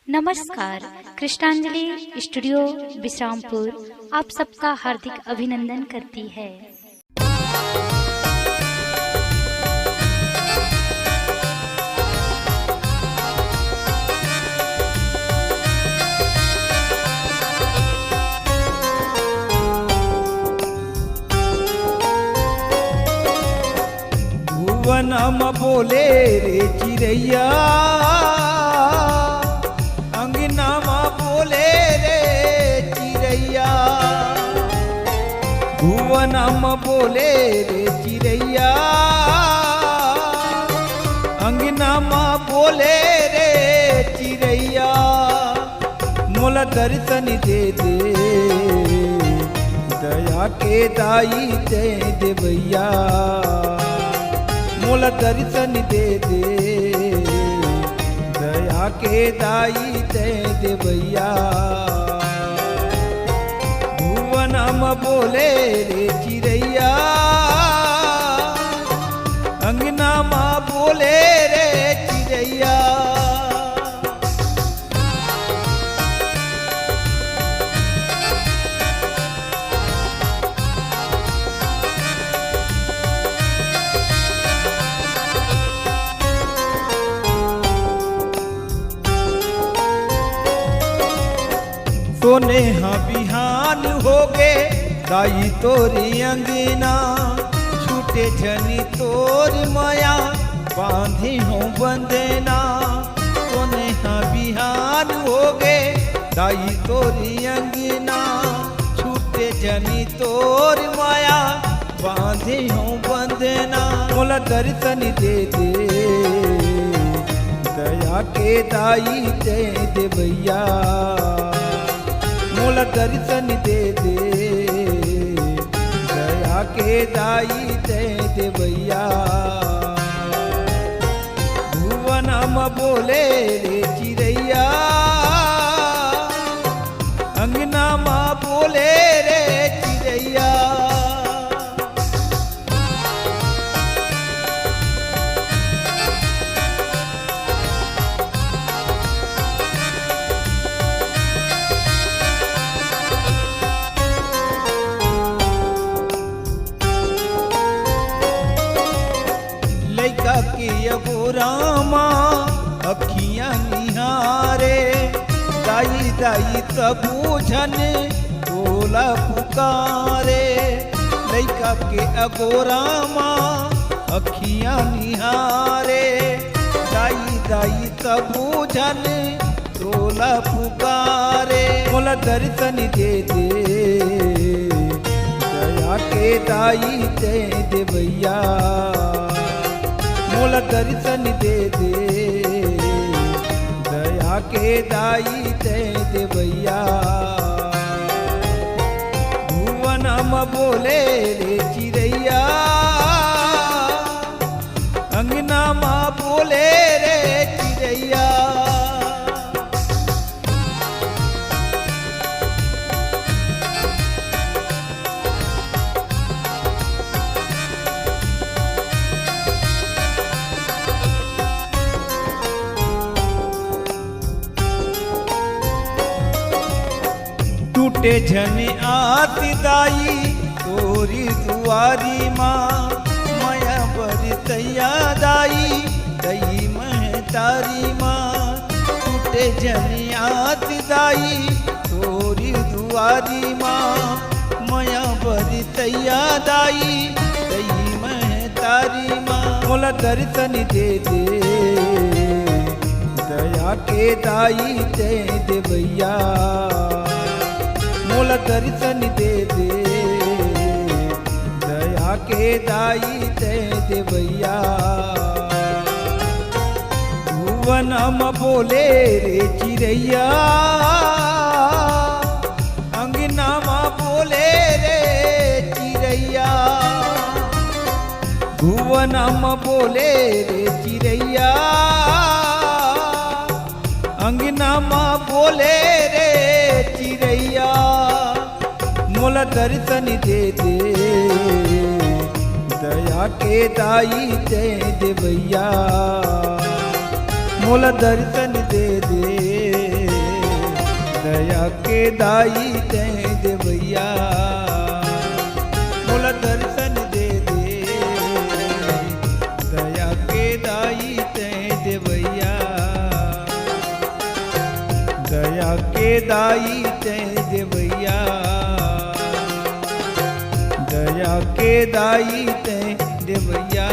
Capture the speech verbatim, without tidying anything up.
नमस्कार, कृष्णांजलि स्टूडियो विश्रामपुर आप सबका हार्दिक अभिनंदन करती है। भुवन म बोले रे चिरैया, अंगना म बोले रे चिरैया, भुवन म बोले रे चिरैया, अंगना म बोले रे चिरैया। मोला दर्शन दे दे, दया के दाई तैं देवैया। मोला दर्शन दे दे, दया के दाई तैं देवैया। भुवन म बोले रे चिरैया, अंगना म बोले रे चिरैया। सोने ह बिहान होगे, दाई तोरी अंगना, छूटे झनी तोर मया, बांधी हूँ बंदना। सोने ह बिहान होगे, दाई तोरी अंगना, छूटे झनी तोर मया, बांधी हूँ बंदना। मोला दर्शन दे दे, दया के दाई तैं देवैया। मोला दर्शन दे दे, दया के दाई तैं देवैया। भुवन म बोले रे चिरैया, अंगना म बोले रे चिरैया। लइका के अगोरा म अखियां निहारे, दाई दाई सबो झन तोला पुकारे। लइका के अगोरा म अखियां निहारे, दाई दाई सबो झन तोला पुकारे। मोला दर्शन दे दे, दया के दाई तैं देवैया। मोला दर्शन दे दे, दया के दाई तैं देवैया। भुवन म बोले रे चिरैया, अंगना म बोले रे चिरैया। टूटे झन आस दाई तोरी दुआरी माँ, मया बरसैया दाई, दई महतारी माँ। टूटे झन आस दाई तोरी दुआरी माँ, मया बरसैया दाई, दई महतारी माँ। मोला दर्शन दे दे, दया के दाई तैं देवैया। मोला दर्शन दे दे, दया के दाई तैं देवैया। भुवन म बोले रे चिरैया, अंगना म बोले रे चिरैया। भुवन म बोले रे चिरैया, अंगना म बोले रे चिरैया। मोला दर्शन दे दे, दया के दाई तैं देवैया। मोला दर्शन दे दे, के दाई तैं देवैया, मोला दर्शन दे दे। दया के दाई तैं देवैया, दया के दाई तैं देवैया, दया के दाई तैं देवैया।